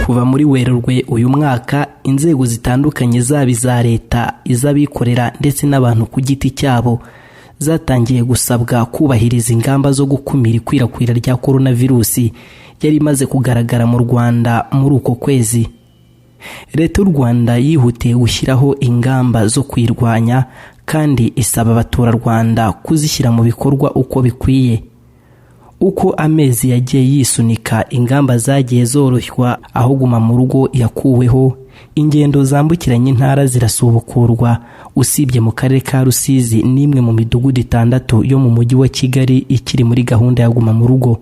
Kuva muri Werurwe uyu mwaka, inzego zitandukanye, zaba iza leta, iz'abikorera ndetse n'abantu ku giti cyabo, zatangiye gusabwa kubahiriza ingamba zo gukumira ikwirakwira rya korona virusi yari imaze kugaragara mu Rwanda muri uko kwezi. Leta y'u Rwanda yihutiye gushyiraho ingamba zo kuyirwanya kandi isaba abaturarwanda kuzishyira mu bikorwa uko bikwiye. Uko amezi yagiye yisunika, ingamba zagiye zoroshywa, aho guma mu rugo yakuweho, ingendo zambukiranya intara zirasubukurwa, usibye mu karere ka Rusizi n'imwe mu midugudu itandatu yo mu mujyi wa Kigali ikiri muri gahunda ya guma mu rugo.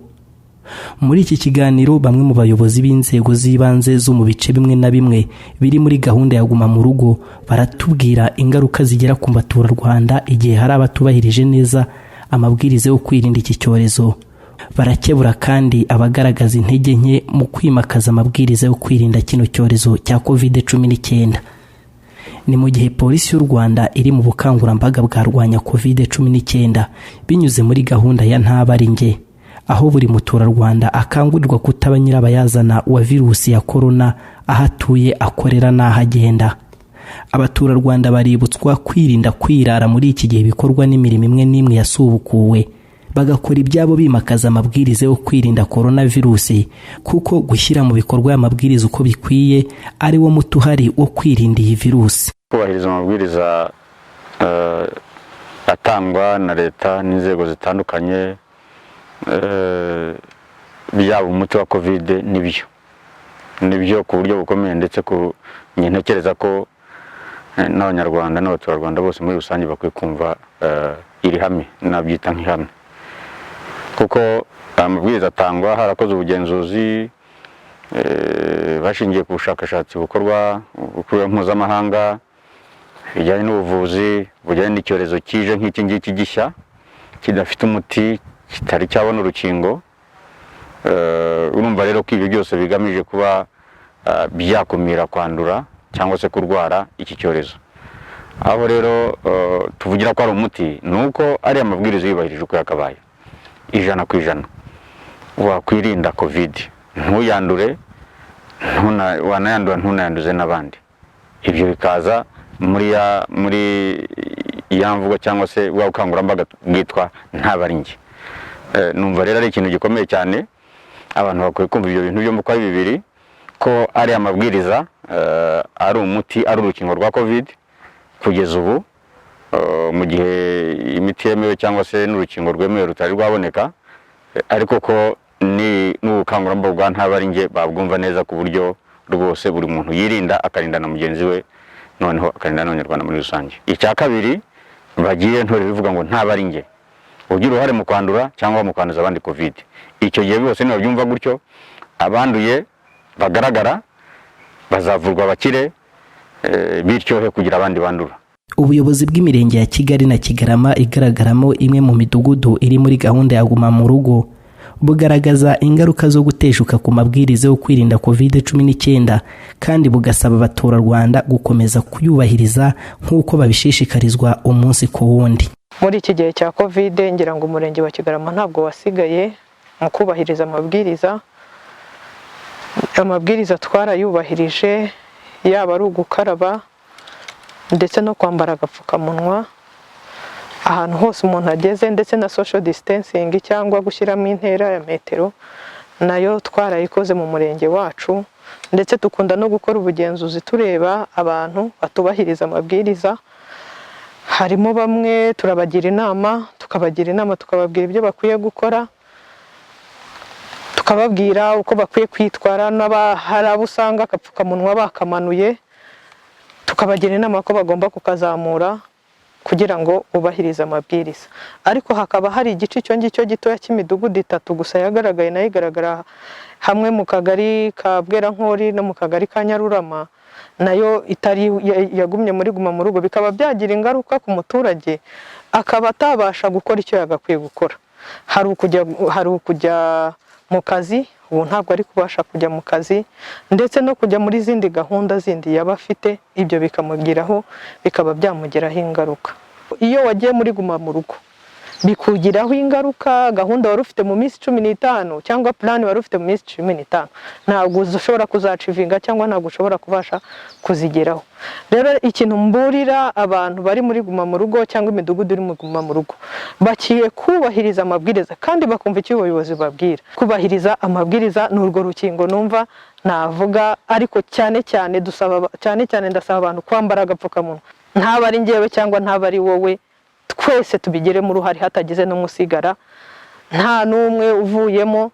Muri iki kiganiro, bamwe mu bayobozi b'inzego z'ibanze zo mu bice bimwe na bimwe biri muri gahunda ya guma mu rugo baratubwira ingaruka zigera ku baturarwanda igihe hari abatubahirije neza amabwiriza yo kwirinda iki cyorezo. Barakebura kandi abagaragaza intege nke mu kwimakaza amabwiriza yo kwirinda kino cyorezo cya COVID-19. Ni mu gihe Polisi y'u Rwanda iri mu bukangurambaga bwarwanya COVID-19 binyuze muri gahunda ya Ntabaringe, aho buri muturarwanda akangurirwa kutaba nyirabayazana wa virusi ya korona aho atuye, akorera n'aho agenda. Abaturarwanda baributswa kwirinda kwirara muri iki gihe bikorwa n'imirimo imwe n'imwe yasubukuwe, bagakora ibyabo bimakaza amabwiriza yo kwirinda korona virusi, kuko gushyira mu bikorwa aya mabwiriza uko bikwiye ari wo muti uhari wo kwirinda iyi virusi. Kubahiriza amabwiriza atangwa na leta n'inzego zitandukanye byaba umuti wa COVID, nibyo ku buryo bukomeye, ndetse ntekereza ko n'Abanyarwanda n'abaturarwanda bose muri rusange bakwiye kumva iri hame, nabyita nk'ihame, kuko amabwiriza atangwa harakoze ubugenzuzi bashingiye ku bushakashatsi bukorwa ku rwego mpuzamahanga bijyanye n'ubuvuzi bujyanye n'icyorezo kije nk'iki ngiki gishya, kidafite umuti, kitari cyabona urukingo. Urumva rero ko ibyo byose bigamije kuba byakumira kwandura cyangwa se kurwara iki cyorezo. Aho rero tuvugira ko ari umuti ni uko ariya mabwiriza yubahirije uko yakabaye 100%, wakwirinda COVID ntuyandure, wanayandura ntunayanduze n'abandi. Ibyo bikaza muri ya mvugo cyangwa se bwa bukangurambaga bwitwa Ntabaringe. Numva rero ari ikintu gikomeye cyane. Abantu bakwiye kumva ibyo bintu byombi uko ari bibiri, ko ari amabwiriza ari umuti, ari urukingo rwa COVID kugeza ubu, mu gihe imiti yemewe cyangwa se n'urukingo rwemewe rutari rwaboneka, ariko ko ni n'ubukangurambaga bwa Ntabaringe babwumva neza, ku buryo rwose buri muntu yirinda, akarinda na mugenzi we, noneho akarinda n'Abanyarwanda muri rusange. Icya kabiri, bagiye ntore bivuga ngo ntabaringe ugira uruhare mu kwandura cyangwa mu kwanduza abandi COVID. Icyo gihe bose nibabyumva gutyo, abanduye bagaragara bazavurwa bakire, bityo he kugira abandi bandura. Ubuyobozi bw'imirenge ya Kigali na Kigarama igaragaramo imwe mu midugudu iri muri gahunda ya guma mu rugo bugaragaza ingaruka zo guteshuka ku mabwiriza yo kwirinda COVID-19, kandi bugasaba abaturarwanda gukomeza kuyubahiriza nk'uko babishishikarizwa umunsi ku wundi. Muri iki gihe cya COVID, ngira ngo umurenge wa Kigarama ntabwo wasigaye mu kubahiriza amabwiriza. Amabwiriza twarayubahirije, yaba ari ugukaraba ndetse no kwambara agapfukamunwa ahantu hose umuntu ageze, ndetse na social distancing cyangwa gushyiramo intera ya metero, nayo twarayikoze mu murenge wacu. Ndetse dukunda no gukora ubugenzuzi tureba abantu batubahiriza amabwiriza. Harimo bamwe turabagira inama, tukabagira inama, tukababwira ibyo bakwiye gukora, tukababwira uko bakwiye kwitwara. Hari abo usanga agapfukamunwa bakamanuye, tukabagira inama ko bagomba kukazamura kugira ngo bubahirize amabwiriza. Ariko hakaba hari igice icyo ngicyo gitoya cy'imidugudu itatu gusa yagaragaye, nayo igaragara hamwe mu kagari ka Bwerankori no mu kagari ka Nyarurama, nayo itari yagumye muri guma mu rugo, bikaba byagira ingaruka ku muturage, akaba atabasha gukora icyo yagakwiye gukora. Hari ukujya mu kazi, ubu ntabwo ari kubasha kujya mu kazi, ndetse no kujya muri zindi gahunda zindi yaba afite, ibyo bikamugiraho, bikaba byamugiraho ingaruka. Iyo wagiye muri guma mu rugo Bikugiraho ingaruka. Gahunda wari ufite mu minsi 15 cyangwa plan wari ufite mu minsi 15 ntabwo ushobora kuza-achievinga cyangwa ntabwo ushobora kubasha kuzigeraho. Rero ikintu mburira abantu bari muri guma mu rugo cyangwa imidugudu iri mu guma mu rugo, bakiye kubahiriza amabwiriza kandi bakumva icyo ubuyobozi babwira. Kubahiriza amabwiriza ni urwo rukingo numva navuga, ariko cyane cyane dusaba, cyane cyane ndasaba abantu kwambara agapfukamunwa. Ntaba ari njyewe cyangwa ntaba ari wowe, twese tubigiremo uruhare, hatagize n'umwe usigara, nta n'umwe uvuyemo,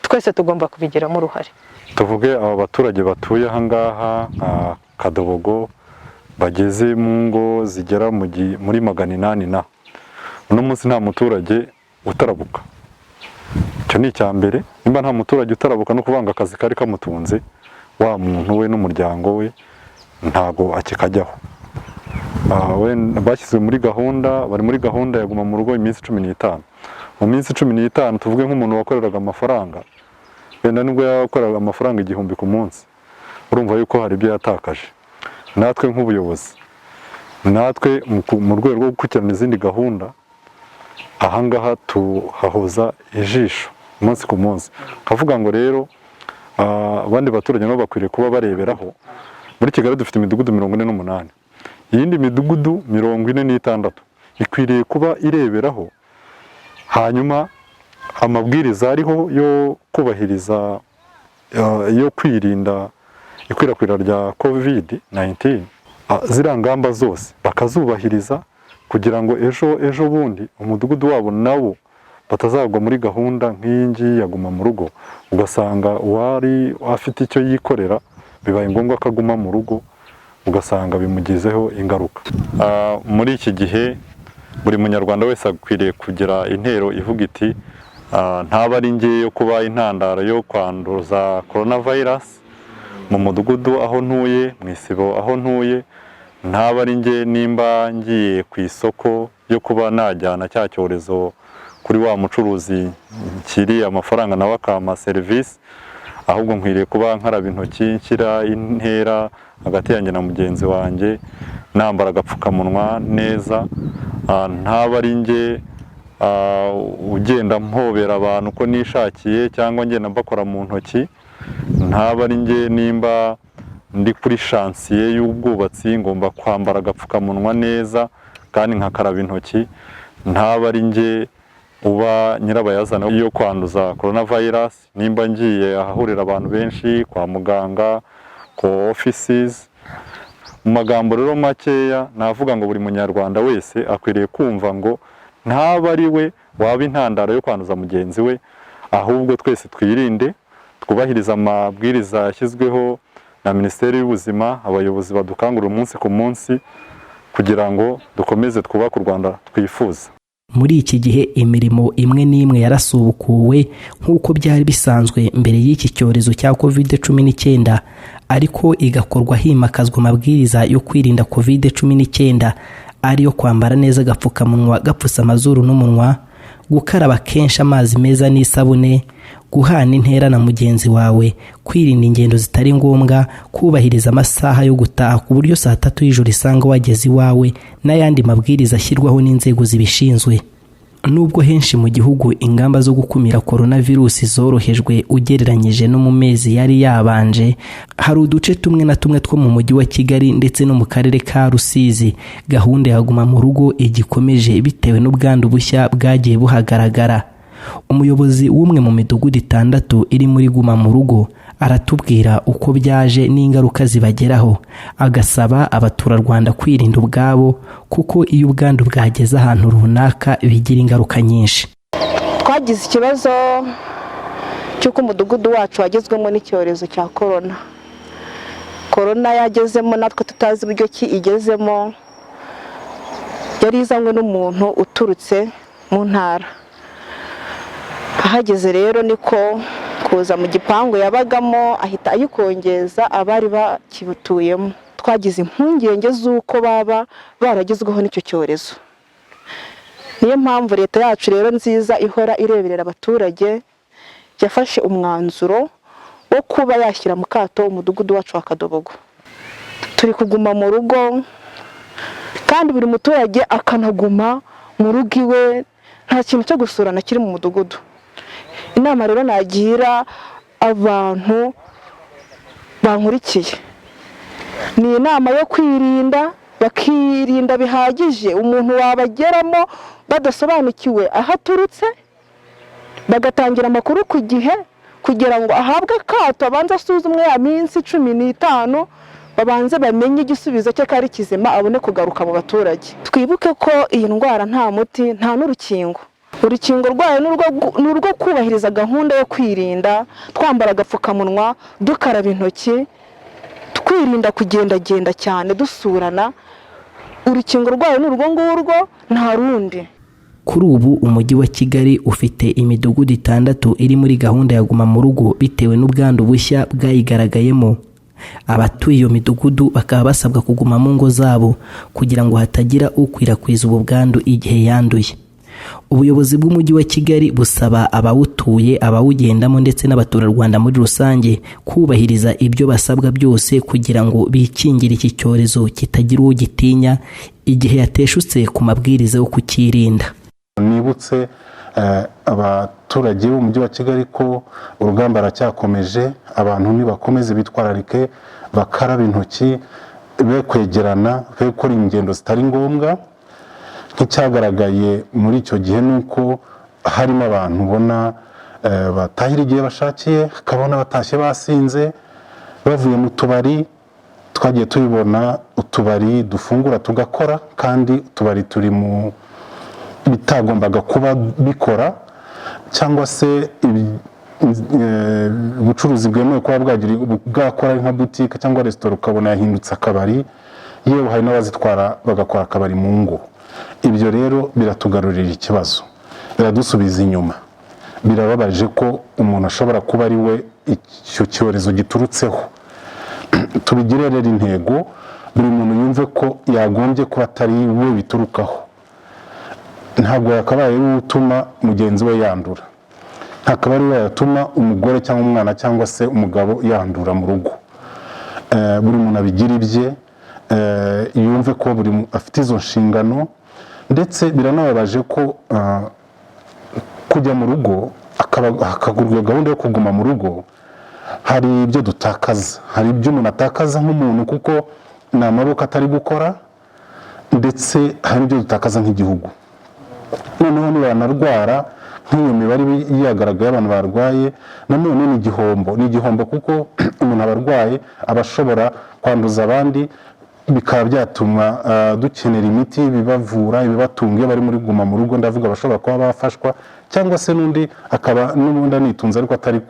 twese tugomba kubigiramo uruhare. Tuvuge aba baturage batuye aha ngaha nka Kadobogo bageze mu ngo zigera muri 800, na uno munsi nta muturage utarabuka. Icyo ni icya mbere. Nimba nta muturage utarabuka, no kuvanga akazi kari kamutunze wa muntu we n'umuryango we ntago akikajyaho. Bashyizwe muri gahunda, bari muri gahunda ya guma mu rugo iminsi 15. Mu minsi 15, tuvuge nk'umuntu wakoreraga amafaranga, wenda nubwo yakoreraga amafaranga 1000 ku munsi, urumva yuko hari ibyo yatakaje. Natwe nk'ubuyobozi, natwe mu rwego rwo gukurikirana izindi gahunda, ahangaha tuhahoza ijisho umunsi ku munsi. Nkavuga ngo rero abandi baturage nabo bakwiriye kuba bareberaho. Muri Kigali dufite imidugudu 48, iyindi midugudu 46 ikwiriye kuba ireberaho, hanyuma amabwiriza ariho yo kubahiriza, yo kwirinda ikwirakwira rya COVID 19, ziriya ngamba zose bakazubahiriza, kugira ngo ejo ejo bundi umudugudu wabo nawo batazagwa muri gahunda nk'iyi ngiyi ya guma mu rugo, ugasanga uwari afite icyo yikorera bibaye ngombwa ko aguma mu rugo, ugasanga bimugizeho ingaruka. Muri iki gihe buri munyarwanda wese akwiriye kugira intero ivuga iti: "Ntaba ari njye yo kuba intandaro yo kwanduza coronavirus mu mudugudu aho ntuye, mu isibo aho ntuye. Ntaba ari njye nimba ngiye ku isoko yo kuba najyana cya cyorezo kuri wa mucuruzi nshyiriye amafaranga nawe akampa serivisi. Ahubwo nkwiriye kuba nkaraba intoki, nshyira intera hagati yanjye na mugenzi wanjye, nambara agapfukamunwa neza. Ntaba ari njye ugenda mpobera abantu uko nishakiye cyangwa ngenda mbakora mu ntoki. Ntaba ari njye nimba ndi kuri chantier y'ubwubatsi, ngomba kwambara agapfukamunwa neza kandi nkakaraba intoki. Ntaba ari njye uba nyirabayazana yo kwanduza coronavirus nimba ngiye ahahurira abantu benshi, kwa muganga, ku offices." Mu magambo rero makeya, navuga ngo buri munyarwanda wese akwiriye kumva ngo ntaba ari we waba intandaro yo kwanduza mugenzi we, ahubwo twese twirinde, twubahirize amabwiriza yashyizweho na Minisiteri y'Ubuzima, abayobozi badukangurira umunsi ku munsi, kugira ngo dukomeze twubake u Rwanda twifuza. Muri iki gihe imirimo imwe n'imwe yarasubukuwe nk'uko byari bisanzwe mbere y'iki cyorezo cya COVID-19, ariko igakorwa himakazwa amabwiriza yo kwirinda COVID-19, ariyo kwambara neza agapfukamunwa gapfutse amazuru n'umunwa, gukaraba kenshi amazi meza n'isabune, guhana intera na mugenzi wawe, kwirinda ingendo zitari ngombwa, kubahiriza amasaha yo gutaha ku buryo saa 3 y'ijoro isanga wageze iwawe, n'ayandi mabwiriza ashyirwaho n'inzego zibishinzwe. Nubwo henshi mu gihugu ingamba zo gukumira coronavirus zorohejwe ugereranyije no mu mezi yari yabanje, hari uduce tumwe na tumwe two mu mujyi wa Kigali ndetse no mu karere ka Rusizi gahunda ya guma mu rugo igikomeje bitewe n'ubwandu bushya bwagiye buhagaragara. Umuyobozi w'umwe mu midugudu itandatu iri muri guma mu rugo aratubwira uko byaje n'ingaruka zibageraho, agasaba abaturarwanda kwirinda ubwabo, kuko iyo ubwandu bwageze ahantu runaka bigira ingaruka nyinshi. Twagize ikibazo cy'uko umudugudu wacu wagezwemo n'icyorezo cya korona. Korona yagezemo natwe tutazi uburyo ki igezemo. Yari izanywe n'umuntu uturutse mu ntara. Ahageze rero niko kuza mu gipangu yabagamo, ahita ayikongeza abari bakibutuyemo. Twagize impungenge z'uko baba baragezweho n'icyo cyorezo. Niyo mpamvu leta yacu rero nziza ihora ireberera abaturage yafashe umwanzuro wo kuba yashyira mu kato umudugudu wacu wa Kadobogo. Turi kuguma mu rugo, kandi buri muturage akanaguma mu rugo iwe, nta kintu cyo gusurana kiri mu mudugudu. Inama rero nagira abantu bankurikiye ni inama yo kwirinda, bakirinda bihagije umuntu wabageramo badasobanukiwe aho aturutse, bagatangira amakuru ku gihe kugira ngo ahabwe akato, abanze asuzumwe ya minsi 15, babanze bamenye igisubizo cye ko ari kizima, abone kugaruka mu baturage. Twibuke ko iyi ndwara nta muti, nta n'urukingo. Urukingo rwayo ni urwo kubahiriza gahunda yo kwirinda, twambara agapfukamunwa, dukaraba intoki, twirinda kugendagenda cyane dusurana. Urukingo rwayo ni urwo ngurwo, nta rundi. Kuri ubu Umujyi wa Kigali ufite imidugudu itandatu iri muri gahunda ya Guma mu Rugo bitewe n'ubwandu bushya bwayigaragayemo. Abatuye iyo midugudu bakaba basabwa kuguma mu ngo zabo kugira ngo hatagira ukwirakwiza ubu bwandu igihe yanduye. Ubuyobozi bw'Umujyi wa Kigali busaba abawutuye, abawugendamo ndetse n'abaturarwanda muri rusange kubahiriza ibyo basabwa byose kugira ngo bikingire iki cyorezo kitagira uwo gitinya igihe yateshutse ku mabwiriza yo kucyirinda. Nibutse abaturage b'Umujyi wa Kigali ko urugamba ruracyakomeje. Abantu nibakomeze bitwararike, bakaraba intoki, be kwegerana, be gukora ingendo zitari ngombwa. Nk'icyagaragaye muri icyo gihe ni uko harimo abantu ubona batahira igihe bashakiye, hakabona batashye basinze bavuye mu tubari. Twagiye tubibona, utubari dufungura tugakora, kandi utubari turi mu bitagombaga kuba bikora, cyangwa se ubucuruzi bwemewe kuba bwagira bwakora nka butike cyangwa resitora, ukabona yahindutse akabari. Yewe, hari n'abazitwara bagakora akabari mu ngo. Ibyo rero biratugarurira ikibazo, biradusubiza inyuma. Birababaje ko umuntu ashobora kuba ari we icyo cyorezo giturutseho. Tubigire rero intego, buri muntu yumve ko yagombye kuba atari we biturukaho. Ntabwo yakabaye ari we utuma mugenzi we yandura, ntakaba ari we yatuma umugore cyangwa umwana cyangwa se umugabo yandura mu rugo. Buri muntu abigira ibye, yumve ko buri afite izo nshingano. Ndetse biranababaje ko kujya mu rugo, hakagurwa gahunda yo kuguma mu rugo, hari ibyo dutakaza, hari ibyo umuntu atakaza nk'umuntu kuko ni amaboko atari gukora, ndetse hari n'ibyo dutakaza nk'igihugu. Noneho nibanarwara, nk'iyo mibare yagaragaye, abantu barwaye, nanone ni igihombo, ni igihombo kuko umuntu aba arwaye, aba ashobora kwanduza abandi, bikaba byatuma dukenera imiti ibibavura, ibibatunga iyo bari muri guma mu rugo. Ndavuga abashobora kuba bafashwa, cyangwa se n'undi akaba n'ubundi anitunze ariko atari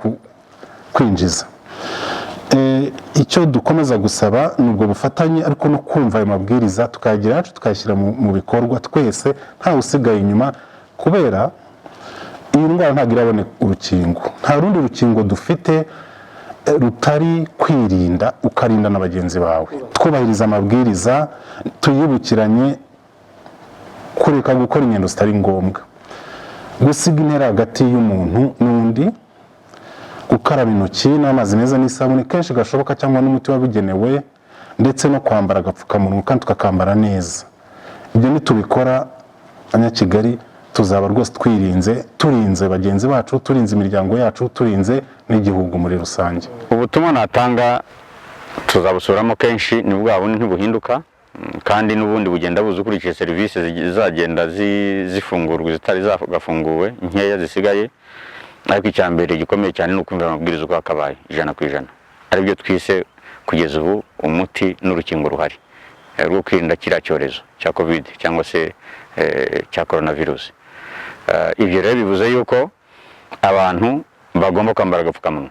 kwinjiza. Icyo dukomeza gusaba ni ubwo bufatanye, ariko no kumva ayo mabwiriza, tukayagira yacu, tukayashyira mu bikorwa twese, ntawe usigaye inyuma, kubera iyi ndwara ntabwo iraboneka urukingo. Nta rundi rukingo dufite rutari kwirinda, ukarinda na bagenzi bawe. Twubahiriza amabwiriza, tuyibukiranye: kureka gukora ingendo zitari ngombwa, gusiga intera hagati y'umuntu n'undi, gukaraba intoki n'amazi meza n'isabune kenshi gashoboka cyangwa n'umuti wabugenewe, ndetse no kwambara agapfukamunwa kandi tukakambara neza. Ibyo nitubikora, Abanyakigali, tuzaba rwose twirinze, turinze bagenzi bacu, turinze imiryango yacu, turinze n'igihugu muri rusange. Ubutumwa natanga tuzabusuramo kenshi, ni bwa bundi, ntibuhinduka. Kandi n'ubundi bugenda buza ukurikije serivisi zizagenda zifungurwa, zitari zagafunguwe nkeya zisigaye. Ariko icya mbere gikomeye cyane ni ukumvira amabwiriza uko yakabaye 100%, aribyo twise kugeza ubu umuti n'urukingo ruhari rwo kwirinda kiriya cyorezo cya Covid cyangwa se cya coronavirus. Ibyo rero bivuze yuko abantu bagomba kwambara agapfukamunwa,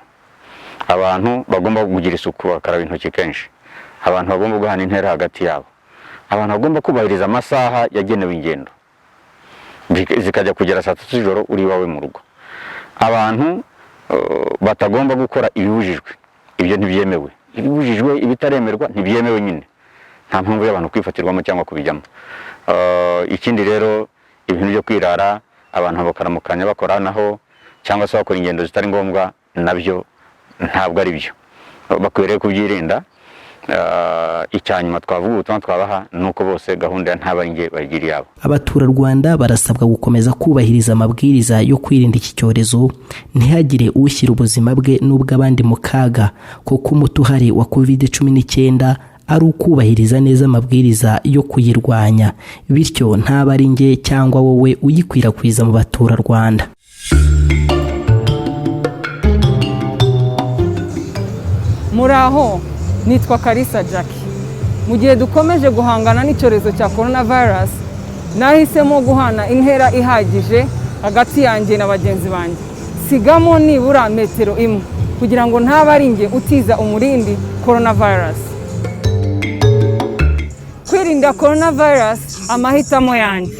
abantu bagomba kugira isuku bakaraba intoki kenshi, abantu bagomba guhana intera hagati yabo, abantu bagomba kubahiriza amasaha yagenewe ingendo, zikajya kugera saa 3 z'ijoro uri iwawe mu rugo, abantu batagomba gukora ibibujijwe. Ibyo ntibyemewe, ibibujijwe, ibitaremerwa ntibyemewe nyine, nta mpamvu y'abantu kwifatirwamo cyangwa kubijyamo. Ikindi rero, ibintu byo kwirara abantu bakaramukanya bakoranaho cyangwa se bakora ingendo zitari ngombwa, nabyo ntabwo ari byo, bakwiriye kubyirinda. Icya nyuma twavuga, ubutumwa twabaha ni uko bose gahunda ya ntaba ari njye bayigira iyabo. Abaturarwanda barasabwa gukomeza kubahiriza amabwiriza yo kwirinda iki cyorezo, ntihagire ushyira ubuzima bwe n'ubw'abandi mu kaga, kuko umuti uhari wa COVID-19 ari ukubahiriza neza amabwiriza yo kuyirwanya, bityo ntaba ari njye cyangwa wowe uyikwirakwiza mu baturarwanda. Muraho, nitwa Karisa Jackie. Mu gihe dukomeje guhangana n'icyorezo cya coronavirus, nahisemo guhana intera ihagije hagati yanjye na bagenzi banjye, sigamo nibura metero imwe kugira ngo ntaba ari njye utiza umurindi coronavirus. Kwirinda coronavirus, amahitamo yanjye.